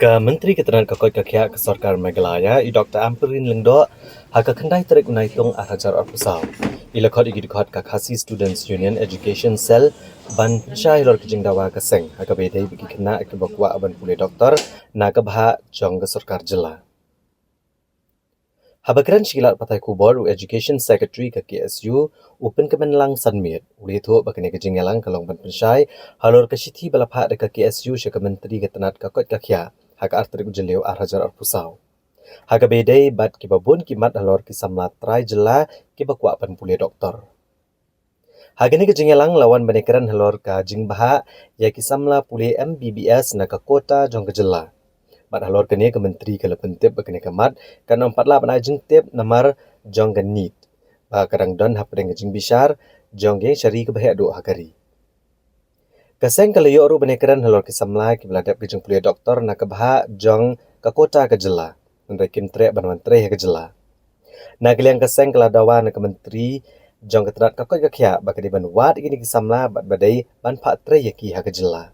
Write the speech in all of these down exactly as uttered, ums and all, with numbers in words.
Ka Myntri ka tnat ka koit ka khiah ka sorkar Meghalaya, i Doktor Ampareen Lyngdoh, ha ka khyndai tarik u Naitung ar hajar arphew saw, i la khot ïa ki dkhot ka Khasi Students Union Education Cell ban pynshai halor ka jingdawa ka seng ha kaba ïadei bad ki khynnah kiba kwah ban pule doktor na ka bhah jong ka sorkar jylla. Haba kren sha ki lad pathai khubor, u Education Secretary ka K S U, u Pynkmenlang Sanmiet, u la ïathuh ba kane ka jingïalang ka long ban pynshai halor ka shithi ba la phah da ka K S U sha ka Myntri ka tnat ka koit ka khiah ha ka ar tarik u Jylliew ar hajar arphew saw, ha kaba ïadei bad kiba bun ki mat halor ki samla trai jylla kiba kwah ban pule doktor. Ha kane ka jingïalang la wan ban ïakren halor ka jingbhah ïa ki samla pule M B B S na ka quota jong ka jylla. Bad halor kane ka Myntri ka la pyntip ba kane ka mat kan ym pat lah ban ai jingtip namar jong ka NEET, ba ka dang don hapdeng ka jingbishar jong ka ïingshari kaba heh duh ha ka ri. Ka seng ka la ïoh ruh ban ïakren halor ki samla kiba la dep ka jingpule doktor na ka bhah jong ka quota ka jylla, hynrei kim treh ban wan trei ha ka jylla. Na ka liang ka seng ka la dawa na ka Myntri jong ka tnat ka koit ka khiah ba ka dei ban wad ïa kine ki samla bad ba dei ban phah trei ïa ki ha ka jylla.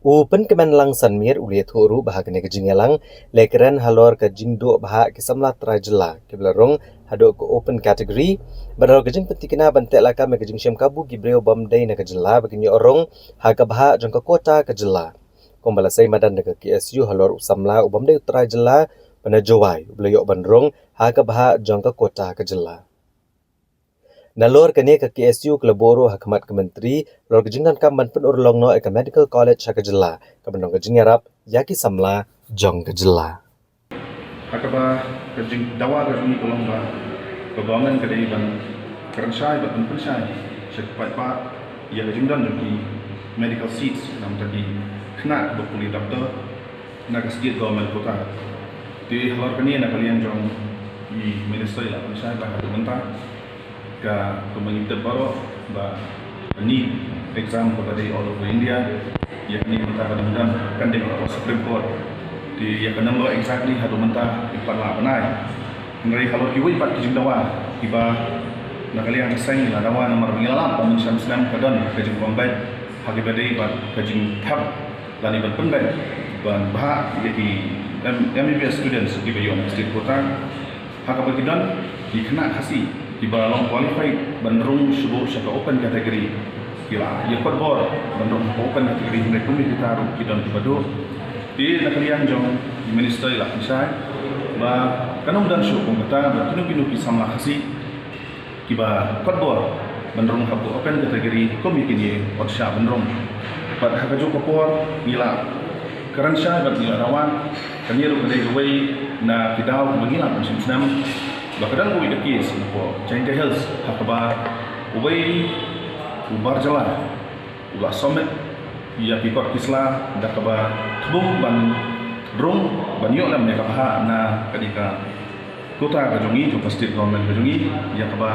U Pynkmenlang Sanmiet u la ïathuh ruh ba ha kane ka jingïalang la ïakren halor ka jingduh bhah ki samla trai jylla kiba la rung haduh ka open category, bad halor ka jingpynthikna ban teh lakam ïa ka jingshem kabu ki briew bym dei na ka jylla ba kin ïoh rung ha ka bhah jong ka quota ka jylla, kumba la sei madan da ka K S U halor u samla u bym dei u trai jylla ba na Jowai uba la ïoh ban rung ha ka bhah jong ka quota ka jylla. Nalor kane ka K S U ka la buh ruh ha khmat ka Myntri halor ka jingdonkam ban pynurlong noh ïa ka Medical College ha ka jylla, ka ban long ka jingïarap ïa ki samla jong ka jylla. Ha kaba ka jingdawa ka jong ngi ka long ba ka government ka dei ban kren shai bad ban pynshai sha ki paidbah ïa ka jingdon jong ki medical seats, namar ki khynnah kiba pule doctor na ka state government quota. Te halor kane na ka liang jong i minister i la pynshai ba haduh mynta ka, kumba ngi tip baroh ba NEET exam kaba dei all over India, ïa kane mynta ka dang dang pending hapoh Supreme Court. Te ïa ka number exactly haduh mynta im pat lah ban ai. Hynrei halor kiwei pat ki jingdawa kiba na ka liang ka seng la dawa namar ba ngi la lap ba mynshem snem ka don ka jingpynbeit ha kiba dei bad ka jingthep lane ban pynbeit ban bhah ïa ki M-, M B B S students kiba ïoh na ka state quota. Ha kaba ki don ki khynnah Khasi kiba long qualified ban rung shuh sha ka open category, ki la ïa kot bor ban rung ha ka open category, hynrei kum kita ruh ki don kiba duh. Te na ka liang jong i minister i la pynshai ba kan ym don shuh kum kata, ba kino kino ki samla Khasi kiba kot bor ban rung ha ka open category kum ïa kine ki kot shah ban rung. Bad ha kajuh ka por ngi la kren shai bad ngi la dawa, kane ruh ka dei kawei na ki daw ba ngi la mynshem snem ba ka don kawei ka case napoh Jaiñtia Hills ha kaba uwei u bar jylla u la submit ïa ki kot ki sla da kaba thmu ban rung ban ïoh lem ïa ka bhah na kane ka quota ka jong ngi, jong ka state government ka jong ngi, ïa kaba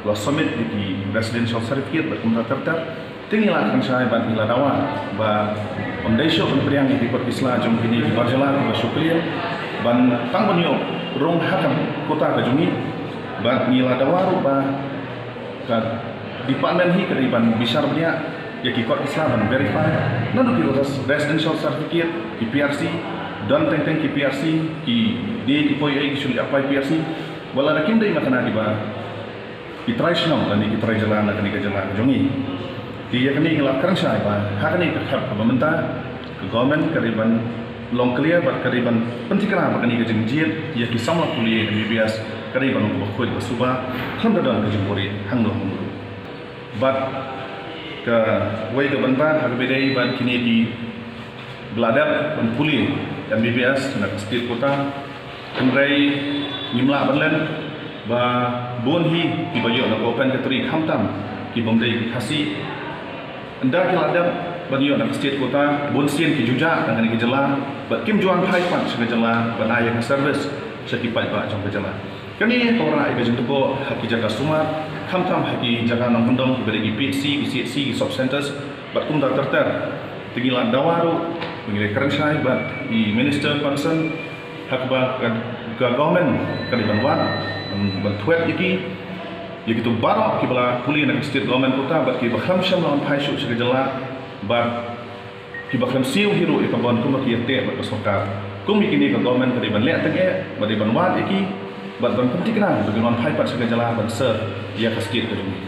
u la submit ïa ki residential certificate bad kumta ter ter. Te ngi la kren shai bad ngi la dawa ba ym dei shuh ban pdiang ïa ki kot ki sla jong kine ki bar jylla kiba shu clear ban tang ban ïoh rung ha ka quota ka jong ngi. Bad ngi la dawa ruh ba ka department hi ka dei ban bishar bniah ïa ki kot ki sla ban verify naduh ki res-, residential certificate, ki P R C, don teng teng ki P R C, ki dei ki poi ei ki shu leit apply P R C, wat la da kim dei ma kane kiba ki trai shnong lane ki trai jylla na kane ka jylla ka jong ngi. Te ïa kane ngi la kren shai ba ha kane ka khep kaba mynta ka government ka dei ban long clear bad ka dei ban pynthikna ba kane ka jingjied ïa ki samla pule M B B S ka dei ban long kaba khuid ba suba, khlem da don ka jingbuhrieh hangno hangno ruh. Bad kawei ka bynta ha kaba ïadei bad kine ki ba la dep ban pule M B B S na ka state quota, hynrei ngim lah ban len ba bun hi kiba ïoh na ka open category khamtam ki bym dei ki Khasi. Ynda ki la dep ban ïoh na ka state quota, bun sien ki jujah na kane ka jylla bad kim ju wan phai pat sha ka jylla ban ai ïa ka service sha ki paidbah jong ka jylla. Kane ka wanrah ïa ka jingtbok ha ki jaka sumar, khamtam ha ki jaka nongkyndong kiba dei ki P H C, ki C H C, ki sub centers bad kumta ter ter. Te ngi la dawa ruh, ngi la kren shai bad i minister concern ha kaba ka, ka government ka dei ban wad ban, ban thwet ïa ki, ïa kito baroh kiba la pule na ka state government quota bad kiba khlem shym la wan phai shuh sha ka jylla bad kiba khlem siew hi ruh ïa ka bond kumba ki ïateh bad ka sorkar. Kum ïa kine ka government ka dei ban leh tyngeh, bad dei ban wad ïa ki, bad ban pynthikna ba kin wan phai pat sha ka jylla ban ser ïa ka state ka jong ngi.